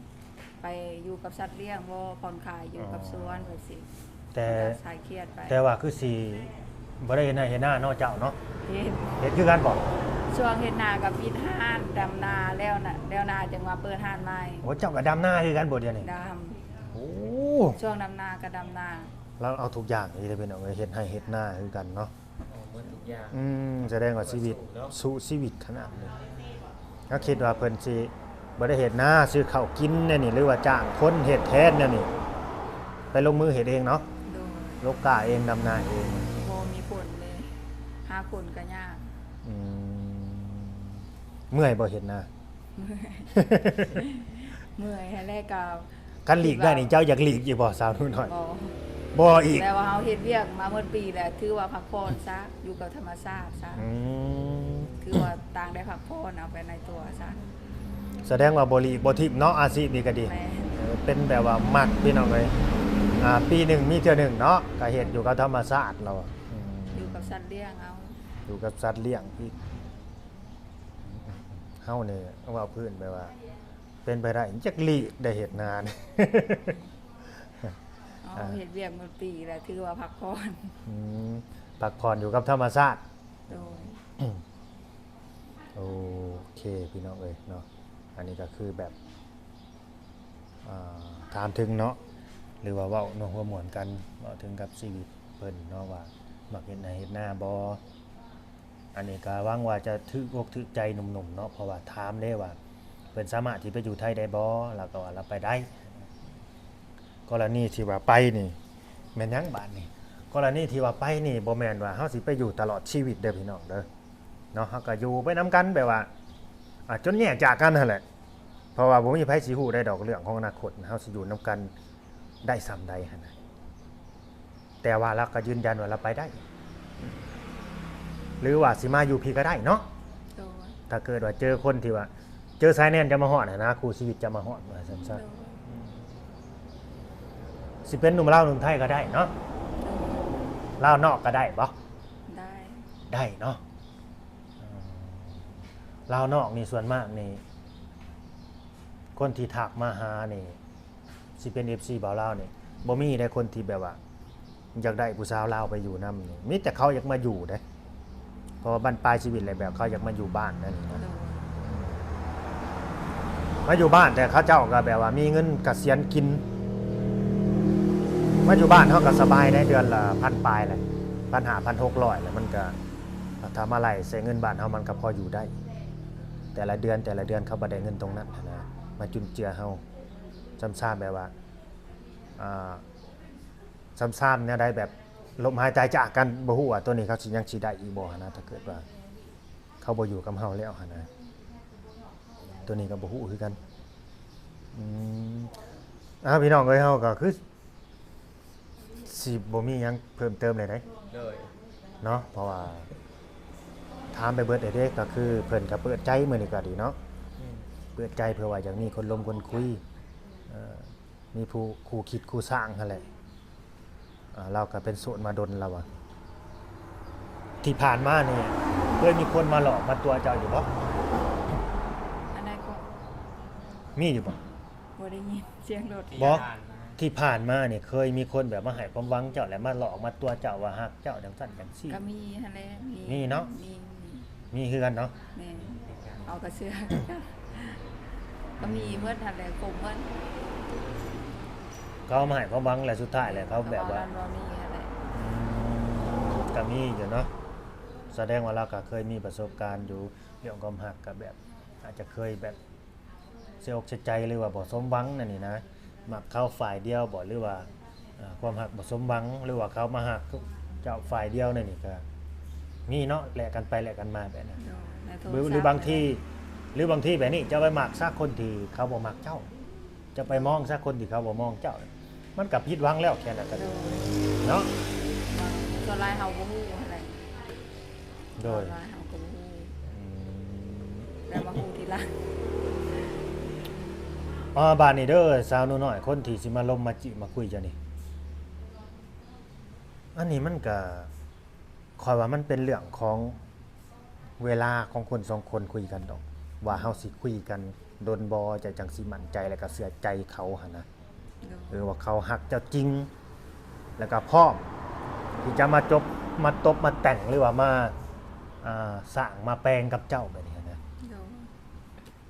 ໄປຢູ່ກັບສັດລ້ຽງບໍ ຜ່ອນຄາຍຢູ່ກັບສວນ ອ່າ ແບບຊີ້ ແຕ່ ມັນກໍຄາຍຄຽດໄປ ແຕ່ວ່າຄືຊິບໍ່ໄດ້ເຮັດໄຮ່ເຮັດນາເນາະເຈົ້າເນາະ? ເຮັດ ເຮັດຄືກັນບໍ? ຊ່ວງເຮັດນາກໍປິດຮ້ານ ດຳນາແລ້ວນະ ແລ້ວນາຈຶ່ງມາເປີດຮ້ານໃໝ່. ໂອ້ ເຈົ້າກໍດຳນາຄືກັນບໍດຽວນີ້? ດຳ ໂອ້ ຊ່ວງດຳນາກໍດຳນາ ລາວເອົາທຸກຢ່າງອີ່ຫຼີເດີພີ່ນ້ອງເອີຍ ເຮັດໄຮ່ເຮັດນາຄືກັນເນາະ ເອົາໝົດທຸກຢ່າງ ອືມ ສະແດງວ່າຊີວິດ ສູ້ເນາະ ສູ້ຊີວິດຂະໜາດນີ້ ເຮົາຄິດວ່າເພິ່ນຊິບໍ່ໄດ້ເຮັດນາ ຊື້ເຂົ້າກິນແນວນີ້ ຫຼືວ່າຈ້າງຄົນເຮັດແທນແນວນີ້ ໄປລົງມືເຮັດເອງເນາະ? ໂດຍ ລົກກ້າເອງ ດຳນາເອງ ບໍ່ມີຄົນເລີຍ ຫາຄົນກໍຍາກ ອືມ ເມື່ອຍບໍ່ເຮັດນາ? ເມື່ອຍ ເມື່ອຍຫັ້ນແຫຼະ ກໍ ຄັນຫຼີກໄດ້ນີ້ ເຈົ້າຢາກຫຼີກຢູ່ບໍ່ ສາວໜູນ້ອຍ? ບໍ່ ບໍ່ອີກ ແຕ່ວ່າເຮົາເຮັດວຽກມາໝົດປີແລ້ວ ຖືວ່າພັກຜ່ອນຊະ ຢູ່ກັບທຳມະຊາດຊະ ອືມ ຖືວ່າຕ່າງໄດ້ພັກຜ່ອນ ເອົາໄປໃນຕົວຊະ ສະແດງວ່າບໍ່ຫຼີກບໍ່ຖິ້ມເນາະ ອາຊີບນີ້ກໍດີ ແມ່ນ ເອີ ເປັນແບບວ່າມັກພີ່ນ້ອງເອີຍ ອ່າ ປີໜຶ່ງມີເທື່ອໜຶ່ງເນາະ ກໍເຮັດຢູ່ກັບທຳມະຊາດລາວ ອືມ ຢູ່ກັບສັດລ້ຽງເອົາ ຢູ່ກັບສັດລ້ຽງອີກ ເຮົານີ້ເວົ້າພື້ນແບບວ່າ ເປັນໄປໄດ້ ຈັກຫຼີກໄດ້ເຮັດນານີ້ ເຮົາເຮັດວຽກໝົດປີແລ້ວ ຖືວ່າພັກຜ່ອນ ອືມ ພັກຜ່ອນຢູ່ກັບທຳມະຊາດ ໂດຍ ໂອເຄ ພີ່ນ້ອງເອີຍເນາະ ອັນນີ້ກໍຄືແບບ ອ່າ ຖາມເຖິງເນາະ ຫຼືວ່າເວົ້າເນາະ ຫົວມ່ວນກັນ ເວົ້າເຖິງກັບຊີວິດເພິ່ນເນາະ ວ່າມັກເຮັດໄຮ່ເຮັດນາບໍ່? ອັນນີ້ກໍຫວັງວ່າຈະຖືກອົກຖືກໃຈໜຸ່ມໆເນາະ ເພາະວ່າຖາມເດ້ວ່າເພິ່ນສາມາດທີ່ໄປຢູ່ໄທໄດ້ບໍ່ ລາວກໍວ່າລາວໄປໄດ້. ກໍລະນີທີ່ວ່າໄປນີ້ແມ່ນຫຍັງບາດນີ້? ກໍລະນີທີ່ວ່າໄປນີ້ບໍ່ແມ່ນວ່າເຮົາຊິໄປຢູ່ຕະຫຼອດຊີວິດເດີພີ່ນ້ອງເດີ ເນາະ ເຮົາກໍຢູ່ໄປນຳກັນ ແບບວ່າ ອາ ຈົນແຍກຈາກກັນຫັ້ນແຫຼະ ເພາະວ່າບໍ່ມີໃຜຊິຮູ້ໄດ້ດອກເລື່ອງຂອງອະນາຄົດ ເຮົາຊິຢູ່ນຳກັນໄດ້ສ່ຳໃດຫັ້ນນະ. ແຕ່ວ່າລາວກໍຢືນຢັນວ່າລາວໄປໄດ້ ຫຼືວ່າຊິມາຢູ່ພີ້ກໍໄດ້ເນາະ. ໂດຍ ຖ້າເກີດວ່າເຈີຄົນທີ່ວ່າ ເຈີສາຍແນນຈະມາຮອດຫັ້ນນະ ຄູ່ຊີວິດຈະມາຮອດ ວ່າຊັ້ນຊະ. ໂດຍ ຊິເປັນໜຸ່ມລາວໜຸ່ມໄທກໍໄດ້ເນາະ. ໂດຍ ລາວນອກກໍໄດ້ບໍ່? ໄດ້ ໄດ້ເນາະ. ເອີ ລາວນອກນີ້ສ່ວນມາກນີ້ ຄົນທີ່ທັກມາຫານີ້ ຊິເປັນເອັຟຊີບ່າວລາວນີ້ ບໍ່ມີເດ້ ຄົນທີ່ແບບວ່າຢາກໄດ້ຜູ້ສາວລາວໄປຢູ່ນຳນີ້ ມີແຕ່ເຂົາຢາກມາຢູ່ເດ້ ເພາະວ່າບັ້ນປາຍຊີວິດແລ້ວ ແບບເຂົາຢາກມາຢູ່ບ້ານນັ້ນນະ ໂດຍ ມາຢູ່ບ້ານ ແຕ່ເຂົາເຈົ້າກໍແບບວ່າມີເງິນກະສຽນກິນ ມາຢູ່ບ້ານເຮົາກໍສະບາຍໄດ໋ ເດືອນລະພັນປາຍແຫຼະ ພັນຫ້າ ພັນຫົກຮ້ອຍ ແລ້ວມັນກໍ ຖ້າມາໄລ່ໃສ່ເງິນບ້ານເຮົາ ມັນກໍພໍຢູ່ໄດ້ ແຕ່ລະເດືອນ ແຕ່ລະເດືອນ ເຂົາບໍ່ໄດ້ເງິນຕົງນັ້ນຫັ້ນນະ ມາຈຸນເຈືອເຮົາ ຊຳຊາມແບບວ່າ ອ່າ ຊຳຊາມແນວໃດ ແບບລົ້ມຫາຍຕາຍຈາກກັນ ບໍ່ຮູ້ວ່າໂຕນີ້ເຂົາຊິຍັງຊິໄດ້ອີກບໍ່ຫັ້ນນະ ຖ້າເກີດວ່າເຂົາບໍ່ຢູ່ກັບເຮົາແລ້ວຫັ້ນນະ ໂຕນີ້ກໍບໍ່ຮູ້ຄືກັນ. ອືມ ອ້າວ ພີ່ນ້ອງເອີຍ ເຮົາກໍຄື ຊິບໍ່ມີຫຍັງເພີ່ມເຕີມແລ້ວເດ້ ໂດຍ ເນາະ ເພາະວ່າຖາມໄປເບິດແລ້ວເດ້ ກໍຄືເພິ່ນກໍເປີດໃຈມື້ນີ້ກໍດີເນາະ ອືມ ເປີດໃຈເພື່ອວ່າຢາກມີຄົນລົມຄົນຄຸຍ ເອີ ມີຜູ້ຄູ່ຄິດຄູ່ສ້າງຫັ້ນແຫຼະ ອ່າ ລາວກໍເປັນໂສດມາດົນແລ້ວວ່າ ທີ່ຜ່ານມານີ້ເຄີຍມີຄົນມາຫຼອກມາຕົວະເຈົ້າຢູ່ບໍ່? ອັນໃດກໍ ມີຢູ່ບໍ່? ບໍ່ໄດ້ຍິນສຽງລົດ ບໍ່ ທີ່ຜ່ານມານີ້ເຄີຍມີຄົນແບບມາໃຫ້ຄວາມຫວັງເຈົ້າ ແລະມາຫຼອກມາຕົວະເຈົ້າວ່າຮັກເຈົ້າຈັ່ງຊັ້ນຈັ່ງຊີ້ ກໍມີຫັ້ນແຫຼະ ມີ ມີເນາະ ມີ ມີ ມີຄືກັນເນາະ ແມ່ນ ເຮົາກໍເຊື່ອ ກໍມີໝົດຫັ້ນແຫຼະ ຄົບໝົດ ເຂົາມາໃຫ້ຄວາມຫວັງ ແລະສຸດທ້າຍແຫຼະເຂົາແບບວ່າ ກໍມີຫັ້ນແຫຼະ ອືມ ກໍມີຢູ່ເນາະ ສະແດງວ່າລາວກໍເຄີຍມີປະສົບການຢູ່ເລື່ອງຄວາມຮັກ ກໍແບບອາດຈະເຄີຍແບບ ເສຍອົກເສຍໃຈ ຫຼືວ່າບໍ່ສົມຫວັງນັ້ນນີ້ນະ ມັກເຂົາຝ່າຍດຽວບໍ ຫຼືວ່າ ອ່າ ຄວາມຮັກບໍ່ສົມຫວັງ ຫຼືວ່າເຂົາມາຮັກເຈົ້າຝ່າຍດຽວ ແນວນີ້ກໍມີເນາະ ແລກກັນໄປແລກກັນມາແບບນັ້ນ. ໂດຍ ໃນໂທລະສັບ ຫຼື ຫຼືບາງທີ ຫຼືບາງທີແບບນີ້ ເຈົ້າໄປມັກຊະຄົນທີ່ເຂົາບໍ່ມັກເຈົ້າ ເຈົ້າໄປມອງຊະຄົນທີ່ເຂົາບໍ່ມອງເຈົ້າ ມັນກໍຜິດຫວັງແລ້ວ ແຄ່ນັ້ນກໍ ໂດຍ ເນາະ. ສ່ວນຫຼາຍເຮົາບໍ່ຮູ້ຫັ້ນແຫຼະ. ໂດຍ ວ່າເຮົາກໍບໍ່ຮູ້ ອືມ ແລ້ວມາຮູ້ທີຫຼັງ. ອໍ ບາດນີ້ເດີ ສາວໜູນ້ອຍ ຄົນທີ່ຊິມາລົມມາຈີບມາຄຸຍເຈົ້ານີ້ ອັນນີ້ມັນກະ ຂ້ອຍວ່າມັນເປັນເລື່ອງຂອງເວລາຂອງຄົນສອງຄົນຄຸຍກັນດອກ ວ່າເຮົາຊິຄຸຍກັນດົນບໍ່ ເຈົ້າຈັ່ງຊິໝັ້ນໃຈ ແລ້ວກະເຊື່ອໃຈເຂົາຫັ້ນນະ. ໂດຍ ເອີ ວ່າເຂົາຮັກເຈົ້າຈິງ ແລ້ວກໍພ້ອມທີ່ຈະມາຈົບ ມາຕົບມາແຕ່ງ ຫຼືວ່າມາ ອ່າ ສ້າງມາແປງກັບເຈົ້າແບບນີ້ນະ. ໂດຍ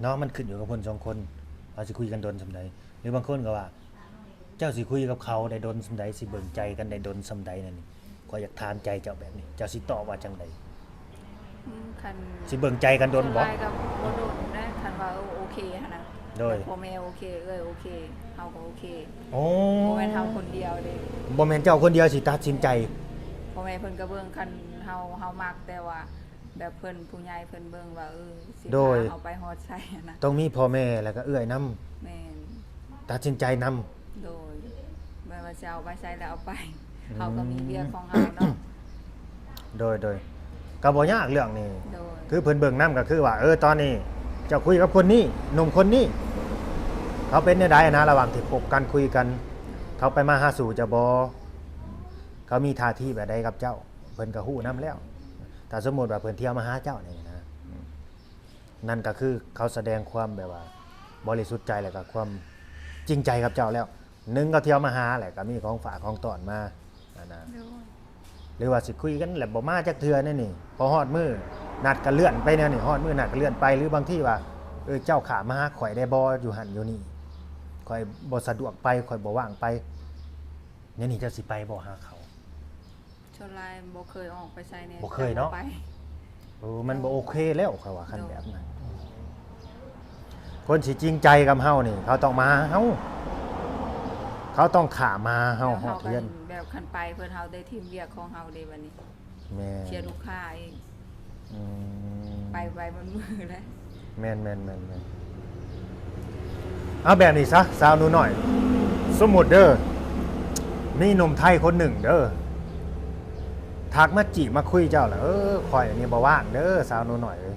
ເນາະ ມັນຂຶ້ນຢູ່ກັບຄົນສອງຄົນ ວ່າຊິຄຸຍກັນດົນສ່ຳໃດ ຫຼືບາງຄົນກໍວ່າ ເຈົ້າຊິຄຸຍກັບເຂົາໄດ້ດົນສ່ຳໃດ ຊິເບິ່ງໃຈກັນໄດ້ດົນສ່ຳໃດນັ້ນນີ້ ຂ້ອຍຢາກຖາມໃຈເຈົ້າແບບນີ້ ເຈົ້າຊິຕອບວ່າຈັ່ງໃດ? ອືມ ຄັນ ຊິເບິ່ງໃຈກັນດົນບໍ່? ສ່ວນຫຼາຍກໍບໍ່ດົນນະ ຄັນວ່າ ເອີ ໂອເຄຫັ້ນນະ. ໂດຍ ແບບພໍ່ແມ່ໂອເຄ ເອື້ອຍໂອເຄ ເຮົາກໍໂອເຄ. ໂອ້ ບໍ່ແມ່ນເຮົາຄົນດຽວເດ້ ບໍ່ແມ່ນເຈົ້າຄົນດຽວຊິຕັດສິນໃຈ. ພໍ່ແມ່ເພິ່ນກໍເບິ່ງ ຄັນເຮົາ ເຮົາມັກ ແຕ່ວ່າແບບເພິ່ນ ຜູ້ໃຫຍ່ເພິ່ນເບິ່ງວ່າ ເອີ ຊິ ໂດຍ ພາເຮົາໄປຮອດໃສຫັ້ນນະ. ຕ້ອງມີພໍ່ແມ່ ແລ້ວກໍເອື້ອຍນຳ. ແມ່ນ ຕັດສິນໃຈນຳ. ໂດຍ ແມ່ນວ່າຊິເອົາໄປໃສແລ້ວເອົາໄປ ອືມ ເຮົາກໍມີວຽກຂອງເຮົາເນາະ. ໂດຍ ໂດຍ ກໍບໍ່ຍາກເລື່ອງນີ້. ໂດຍ ຄືເພິ່ນເບິ່ງນຳກໍຄືວ່າ ເອີ ຕອນນີ້ເຈົ້າຄຸຍກັບຄົນນີ້ ໜຸ່ມຄົນນີ້ ເຂົາເປັນແນວໃດນະ ລະຫວ່າງທີ່ຄົບກັນຄຸຍກັນ ເຂົາໄປມາຫາສູ່ເຈົ້າບໍ່ ເຂົາມີທ່າທີແບບໃດກັບເຈົ້າ ເພິ່ນກໍຮູ້ນຳແລ້ວ. ຖ້າສົມມຸດວ່າເພິ່ນທ່ຽວມາຫາເຈົ້ານີ້ນະ ອືມ ນັ້ນກໍຄືເຂົາສະແດງຄວາມແບບວ່າບໍລິສຸດໃຈ ແລ້ວກໍຄວາມຈິງໃຈກັບເຈົ້າແລ້ວ. ໜຶ່ງ ເຂົາທ່ຽວມາຫາ ແລ້ວກໍມີຂອງຝາກຂອງຕ້ອນມາຫັ້ນນະ. ໂດຍ ຫຼືວ່າຊິຄຸຍກັນແລ້ວບໍ່ມາຈັກເທື່ອແນວນີ້ ພໍຮອດມື້ນັດກໍເລື່ອນໄປແນວນີ້ ຮອດມື້ນັດກໍເລື່ອນໄປ ຫຼືບາງທີວ່າ ເອີ ເຈົ້າຂ້າມມາຫາຂ້ອຍໄດ້ບໍ່ ຢູ່ຫັ້ນຢູ່ນີ້ ຂ້ອຍບໍ່ສະດວກໄປ ຂ້ອຍບໍ່ວ່າງໄປ ແນວນີ້ເຈົ້າຊິໄປບໍ່ຫາເຂົາ? ສ່ວນຫຼາຍບໍ່ເຄີຍອອກໄປໃສແດ່. ບໍ່ເຄີຍເນາະ. ບໍ່ໄປ. ເອີ ມັນບໍ່ໂອເຄແລ້ວ ຂ້ອຍວ່າຄັນແບບນັ້ນ. ໂດຍ ຄົນຊິຈິງໃຈກັບເຮົານີ້ ເຂົາຕ້ອງມາຫາເຮົາ ເຂົາຕ້ອງຂ້າມມາຫາເຮົາຮອດເຮືອນ. ແບບຄັນໄປເພິ່ນ ເຮົາໄດ້ຖິ້ມວຽກຂອງເຮົາເດ້ບັດນີ້. ແມ່ນ ເສຍລູກຄ້າອີກ. ອືມ ໄປໄວໝົດມື້ແລ້ວ. ແມ່ນໆໆໆ ເອົາແບບນີ້ຊະ ສາວໜູນ້ອຍ ສົມມຸດເດີ ມີໜຸ່ມໄທຄົນໜຶ່ງເດີ ທັກມາຈີບມາຄຸຍເຈົ້າລະ ເອີ ຂ້ອຍນີ້ບໍ່ວ່າງເດີ ສາວໜູນ້ອຍເອີຍ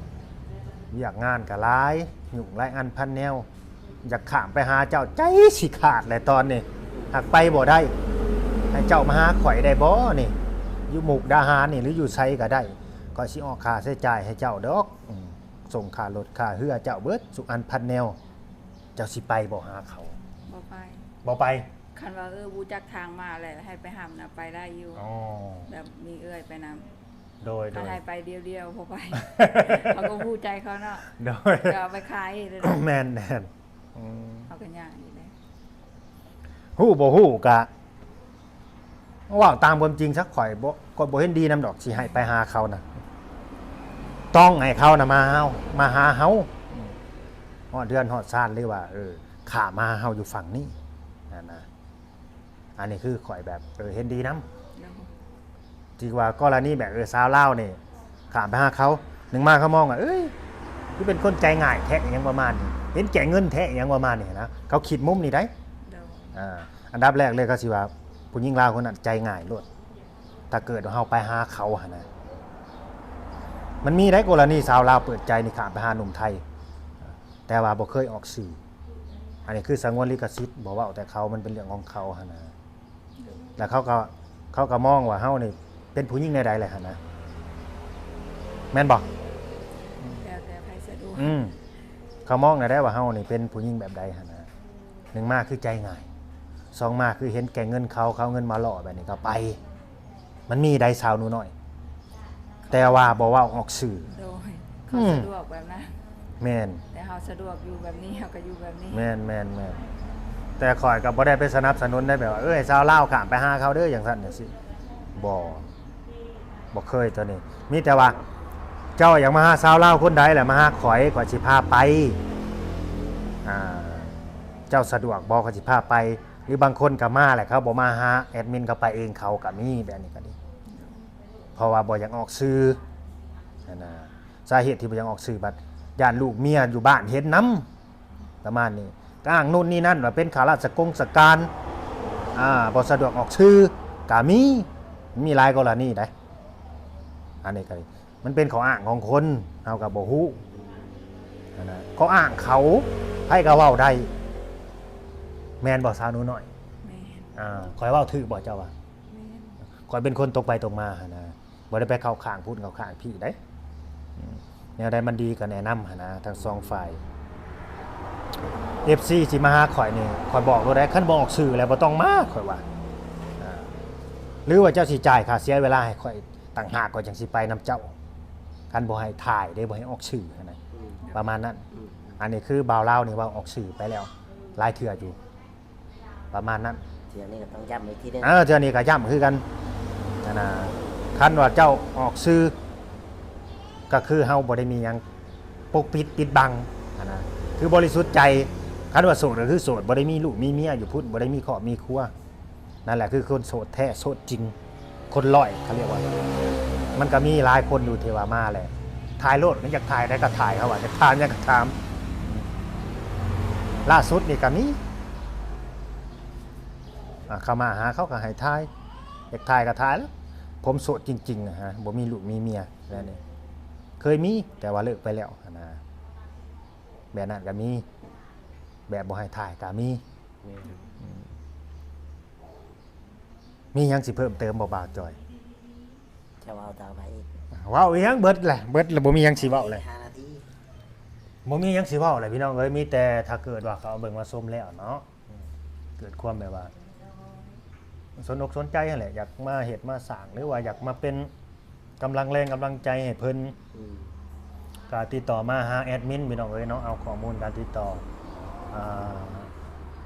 ວຽກງານກະຫຼາຍ ຫຍຸ້ງຫຼາຍອັນພັນແນວ ຢາກຂ້າມໄປຫາເຈົ້າ ໃຈຊິຂາດແຫຼະຕອນນີ້ ຫາກໄປບໍ່ໄດ້ ໃຫ້ເຈົ້າມາຫາຂ້ອຍໄດ້ບໍ່ນີ້ ຢູ່ມຸກດາຫານນີ້ ຫຼືຢູ່ໃສກະໄດ້ ຂ້ອຍຊິອອກຄ່າໃຊ້ຈ່າຍໃຫ້ເຈົ້າດອກ ອືມ ສົ່ງຄ່າລົດຄ່າເຮືອເຈົ້າເບິດສຸອັນພັນແນວ ເຈົ້າຊິໄປບໍ່ຫາເຂົາ? ບໍ່ໄປ. ບໍ່ໄປ? ຄັນວ່າ ເອີ ຮູ້ຈັກທາງມາແຫຼະ ໃຫ້ໄປຫານະ ໄປໄດ້ຢູ່. ອໍ ແບບມີເອື້ອຍໄປນຳ. ໂດຍໆ ຄັນໃຫ້ໄປດຽວໆ ບໍ່ໄປ. ເຂົາກໍຮູ້ໃຈເຂົາເນາະ. ໂດຍ ຈະເອົາໄປຂາຍເດ້. ແມ່ນໆ ອືມ ເຮົາກໍຍາກຢູ່ເດ້. ຮູ້ບໍ່ຮູ້ກະ ເວົ້າຕາມຄວາມຈິງຊະ ຂ້ອຍບໍ່ ຂ້ອຍບໍ່ເຫັນດີນຳດອກ ຊິໃຫ້ໄປຫາເຂົານະ ຕ້ອງໃຫ້ເຂົານະມາເຮົາ ມາຫາເຮົາ ຮອດເຮືອນຮອດຊານ ຫຼືວ່າ ເອີ ຂ້າມມາຫາເຮົາຢູ່ຝັ່ງນີ້ຫັ້ນນະ. ອັນນີ້ຄືຂ້ອຍແບບ ເອີ ເຫັນດີນຳ ໂດຍ ທີ່ວ່າກໍລະນີແບບ ເອີ ຊາວລາວນີ້ຂ້າມໄປຫາເຂົາ ໜຶ່ງມາເຂົາມອງວ່າ ເອີຍ ຄືເປັນຄົນໃຈງ່າຍແທ້ ອີຫຍັງປະມານນີ້ ເຫັນແກ່ເງິນແທ້ ອີຫຍັງປະມານນີ້ນະ ເຂົາຄິດມຸມນີ້ໄດ໋. ໂດຍ ອ່າ ອັນດັບແລກເລີຍ ເຂົາຊິວ່າຜູ້ຍິງລາວຄົນນັ້ນໃຈງ່າຍໂລດ ຖ້າເກີດວ່າເຮົາໄປຫາເຂົາຫັ້ນນະ. ມັນມີໄດ໋ ກໍລະນີຊາວລາວເປີດໃຈນີ້ ຂ້າມໄປຫາໜຸ່ມໄທ ແຕ່ວ່າບໍ່ເຄີຍອອກຊື່ ອັນນີ້ຄືສະຫງວນລິຂະສິດ ບໍ່ເວົ້າແຕ່ເຂົາ ມັນເປັນເລື່ອງຂອງເຂົາຫັ້ນນະ. ແລ້ວເຂົາກໍ ເຂົາກໍມອງວ່າເຮົານີ້ເປັນຜູ້ຍິງແນວໃດແຫຼະຫັ້ນນະ ແມ່ນບໍ່? ແລ້ວແຕ່ໃຜສະດວກ. ອືມ ເຂົາມອງແນວໃດວ່າເຮົານີ້ເປັນຜູ້ຍິງແບບໃດຫັ້ນນະ ໜຶ່ງມາຄືໃຈງ່າຍ ສອງມາຄືເຫັນແກ່ເງິນເຂົາ ເຂົາເອົາເງິນມາຫຼໍ້ແບບນີ້ກໍໄປ. ມັນມີໄດ໋ ສາວໜູນ້ອຍ ແຕ່ວ່າບໍ່ເວົ້າອອກຊື່. ໂດຍ ເຂົາ ອືມ ສະດວກແບບນັ້ນ. ແມ່ນ ແຕ່ເຮົາສະດວກຢູ່ແບບນີ້ ເຮົາກໍຢູ່ແບບນີ້. ແມ່ນໆໆ ແຕ່ຂ້ອຍກໍບໍ່ໄດ້ໄປສະໜັບສະໜູນໄດ້ ແບບວ່າ ເອີ ໃຫ້ຊາວລາວຂ້າມໄປຫາເຂົາເດີ ຈັ່ງຊັ້ນຈັ່ງຊີ້ ບໍ່ ບໍ່ເຄີຍ. ໂຕນີ້ມີແຕ່ວ່າ ເຈົ້າຢາກມາຫາຊາວລາວຄົນໃດ ແລ້ວມາຫາຂ້ອຍ ຂ້ອຍຊິພາໄປ. ອ່າ ເຈົ້າສະດວກບໍ່ ຂ້ອຍຊິພາໄປ. ຫຼືບາງຄົນກໍມາແຫຼະ ເຂົາບໍ່ມາຫາແອດມິນ ເຂົາໄປເອງ ເຂົາກໍມີ ແບບນີ້ກໍດີ ເພາະວ່າບໍ່ຢາກອອກຊື່ຫັ້ນນະ. ສາເຫດທີ່ບໍ່ຢາກອອກຊື່ ບັດຢ້ານລູກເມຍຢູ່ບ້ານເຫັນນຳ ປະມານນີ້ ກໍອ້າງໂນ່ນນີ້ນັ້ນ ວ່າເປັນຂ້າລາຊະກົງຊະການ ອ່າ ບໍ່ສະດວກອອກຊື່ກໍມີ ມີຫຼາຍກໍລະນີໃດ໋. ອັນນີ້ກໍ ມັນເປັນຂໍ້ອ້າງຂອງຄົນ ເຮົາກໍບໍ່ຮູ້ຫັ້ນນະ ຂໍ້ອ້າງເຂົາ ໃຜກໍເວົ້າໄດ້ ແມ່ນບໍ່ສາວໜູນ້ອຍ? ແມ່ນ. ອ່າ ຂ້ອຍເວົ້າຖືກບໍ່ເຈົ້າວ່າ? ແມ່ນ. ຂ້ອຍເປັນຄົນຕົງໄປຕົງມາຫັ້ນນະ ບໍ່ໄດ້ໄປເຂົ້າຂ້າງພຸ້ນເຂົ້າຂ້າງພີ້ໃດ໋. ອືມ ແນວໃດມັນດີກໍແນະນຳຫັ້ນນະ ທັງສອງຝ່າຍ. ເອັຟຊີ ຊິມາຫາຂ້ອຍນີ້ ຂ້ອຍບອກໂລດໄດ໋ ຄັນບໍ່ອອກຊື່ແລ້ວບໍ່ຕ້ອງມາ ຂ້ອຍວ່າ. ອ່າ ຫຼືວ່າເຈົ້າຊິຈ່າຍຄ່າເສຍເວລາໃຫ້ຂ້ອຍ ຕ່າງຫາກ ຂ້ອຍຈັ່ງຊິໄປນຳເຈົ້າ ຄັນບໍ່ໃຫ້ຖ່າຍເດ້ ບໍ່ໃຫ້ອອກຊື່ຫັ້ນນະ ອືມ ປະມານນັ້ນ. ອືມ ອັນນີ້ຄືບ່າວລາວນີ້ເວົ້າອອກຊື່ໄປແລ້ວຫຼາຍເທື່ອຢູ່ ປະມານນັ້ນ. ເທື່ອນີ້ກໍຕ້ອງຢ້ຳອີກທີໜຶ່ງ ເອີ ເທື່ອນີ້ກໍຢ້ຳຄືກັນຫັ້ນນະ ຄັນວ່າເຈົ້າອອກຊື່ ກໍຄືເຮົາບໍ່ໄດ້ມີຫຍັງປົກປິດປິດບັງຫັ້ນນະ ຄືບໍລິສຸດໃຈ. ຄັນວ່າໂສດກໍຄືໂສດ ບໍ່ໄດ້ມີລູກມີເມຍຢູ່ພຸ້ນ ບໍ່ໄດ້ມີຄອບມີຄົວ. ນັ້ນແຫຼະຄືຄົນໂສດແທ້ໂສດຈິງ ຄົນຮ້ອຍ ເຂົາຮຽກວ່າ. ມັນກໍມີຫຼາຍຄົນຢູ່ທີ່ວ່າມາແຫຼະ ຖ່າຍໂລດ ມັນຢາກຖ່າຍໃດກໍຖ່າຍ ເຂົາວ່າຢາກຖາມຫຍັງກໍຖາມ. ລ່າສຸດນີ້ກໍມີ ອ່າ ເຂົາມາຫາ ເຂົາກໍໃຫ້ຖ່າຍ ຢາກຖ່າຍກໍຖ່າຍແລ້ວ. ຜົມໂສດຈິງໆນະຮະ ບໍ່ມີລູກມີເມຍແບບນີ້ ເຄີຍມີ ແຕ່ວ່າເລີກໄປແລ້ວຫັ້ນນະ. ແບບນັ້ນກໍມີ ແບບບໍ່ໃຫ້ຖ່າຍກໍມີ. ແມ່ນ. ອືມ ມີຫຍັງຊິເພີ່ມເຕີມບໍ່ ບ່າວຈ່ອຍ? ຈະເວົ້າຕໍ່ໄປອີກ ເວົ້າອີຫຍັງ ເບິດແຫຼະ ເບິດແລ້ວ ບໍ່ມີຫຍັງຊິເວົ້າແຫຼະ ຫ້ານາທີ ບໍ່ມີຫຍັງຊິເວົ້າແຫຼະ ພີ່ນ້ອງເອີຍ. ມີແຕ່ຖ້າເກີດວ່າເຂົາເບິ່ງມາຊົມແລ້ວເນາະ ອືມ ເກີດຄວາມແບບວ່າສົນອົກສົນໃຈຫັ້ນແຫຼະ ຢາກມາເຮັດມາສ້າງ ຫຼືວ່າຢາກມາເປັນ ກຳລັງແຮງກຳລັງໃຈໃຫ້ເພິ່ນ ອືມ ກໍຕິດຕໍ່ມາຫາແອດມິນ ພີ່ນ້ອງເອີຍເນາະ. ເອົາຂໍ້ມູນການຕິດຕໍ່ ອ່າ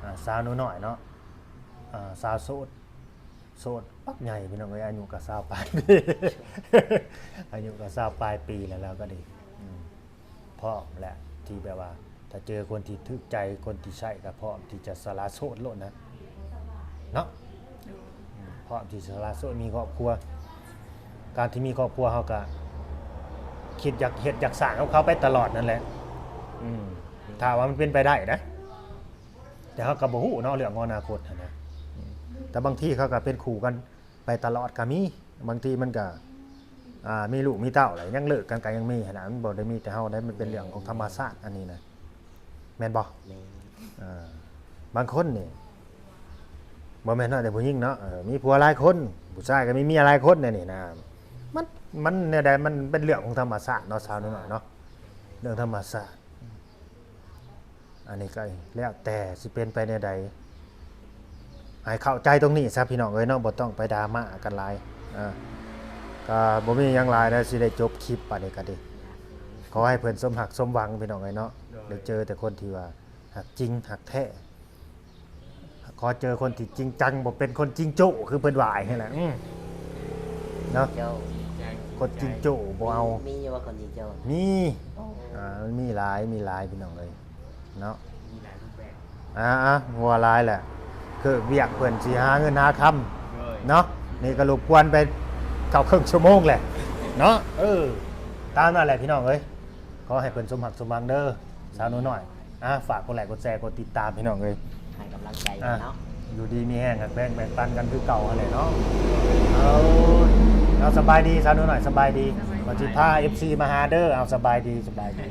ອ່າ ສາວໜູນ້ອຍເນາະ ອ່າ ສາວໂສດ ໂສດບັກໃຫຍ່ ພີ່ນ້ອງເອີຍ ອາຍຸກໍຊາວປາຍປີ ອາຍຸກໍຊາວປາຍປີແລ້ວ ແລ້ວກໍດີ ອືມ ພ້ອມແຫຼະທີ່ແບບວ່າ ຖ້າເຈີຄົນທີ່ຖືກໃຈ ຄົນທີ່ໃຊ້ ກໍພ້ອມທີ່ຈະສະຫຼະໂສດໂລດນະເນາະ. ໂດຍ. ອືມ ພ້ອມທີ່ສະຫຼະໂສດ ມີຄອບຄົວ. ການທີ່ມີຄອບຄົວ ເຮົາກໍຄິດຢາກເຮັດຢາກສ້າງກັບເຂົາໄປຕະຫຼອດນັ້ນແຫຼະ. ອືມ ຖ້າວ່າມັນເປັນໄປໄດ້ນະ ແຕ່ເຮົາກໍບໍ່ຮູ້ເນາະ ເລື່ອງຂອງອະນາຄົດຫັ້ນນະ. ອືມ ແຕ່ບາງທີເຂົາກໍເປັນຄູ່ກັນ ໄປຕະຫຼອດກໍມີ. ບາງທີມັນກໍ ອ່າ ມີລູກມີເຕົ້າແລ້ວ ຍັງເລີກກັນກໍຍັງມີຫັ້ນນະ. ມັນບໍ່ໄດ້ມີແຕ່ເຮົາໃດ໋ ມັນເປັນເລື່ອງຂອງທຳມະຊາດອັນນີ້ນະ ແມ່ນບໍ່? ແມ່ນ. ອ່າ ບາງຄົນນີ້ ບໍ່ແມ່ນເວົ້າແຕ່ຜູ້ຍິງເນາະ ເອີ ມີຜົວຫຼາຍຄົນ ຜູ້ຊາຍກໍມີເມຍຫຼາຍຄົນແນວນີ້ນະ. ມັນ ມັນແນວໃດ ມັນເປັນເລື່ອງຂອງທຳມະຊາດເນາະ ສາວໜູນ້ອຍເນາະ ເລື່ອງທຳມະຊາດ. ອັນນີ້ກໍແລ້ວແຕ່ຊິເປັນໄປແນວໃດ ໃຫ້ເຂົ້າໃຈຕົງນີ້ຊະ ພີ່ນ້ອງເອີຍເນາະ ບໍ່ຕ້ອງໄປດຣາມາກັນຫຼາຍ. ເອີ ກໍບໍ່ມີຫຍັງຫຼາຍແລ້ວ ຊິໄດ້ຈົບຄລິບບາດນີ້ກໍດີ. ຂໍໃຫ້ເພິ່ນສົມຮັກສົມຫວັງ ພີ່ນ້ອງເອີຍເນາະ ໂດຍ ໄດ້ເຈີແຕ່ຄົນທີ່ວ່າຮັກຈິງຮັກແທ້. ຂໍເຈີຄົນທີ່ຈິງຈັງ ບໍ່ເປັນຄົນຈິງໂຈ້ຄືເພິ່ນວ່າຫັ້ນແຫຼະ. ອືມ ເນາະ ເຈົ້າ ຄົນຈິງໂຈ້ບໍ່ເອົາ. ມີ ມີຢູ່ວ່າຄົນຈິງໂຈ້? ມີ. ໂອ້ ອ່າ ມັນມີຫຼາຍ ມີຫຼາຍ ພີ່ນ້ອງເອີຍເນາະ ມີຫຼາຍຮູບແບບ. ອ່າໆ ເວົ້າຫຼາຍແຫຼະ ຄືວຽກເພິ່ນຊິຫາເງິນຫາຄຳ ໂດຍ ເນາະ. ນີ້ກໍລົບກວນໄປເກົ້າເຄິ່ງຊົ່ວໂມງແຫຼະເນາະ. ເອີ ຕາມນັ້ນແຫຼະ ພີ່ນ້ອງເອີຍ ຂໍໃຫ້ເພິ່ນສົມຮັກສົມຫວັງເດີ ສາວໜູນ້ອຍ. ອ່າ ຝາກກົດໄລກົດແຊ ກົດຕິດຕາມ ພີ່ນ້ອງເອີຍ ໃຫ້ກຳລັງໃຈກັນເນາະ. ອ່າ ຢູ່ດີມີແຮງ ຮັກແພງແບ່ງປັນກັນຄືເກົ່າຫັ້ນແຫຼະເນາະ. ເອົາ ເອົາ ສະບາຍດີ ສາວໜູນ້ອຍ ສະບາຍດີ. ສະບາຍດີ. ວ່າຊິພາເອັຟຊີມາຫາເດີ. ເອົາ ສະບາຍດີ ສະບາຍດີ.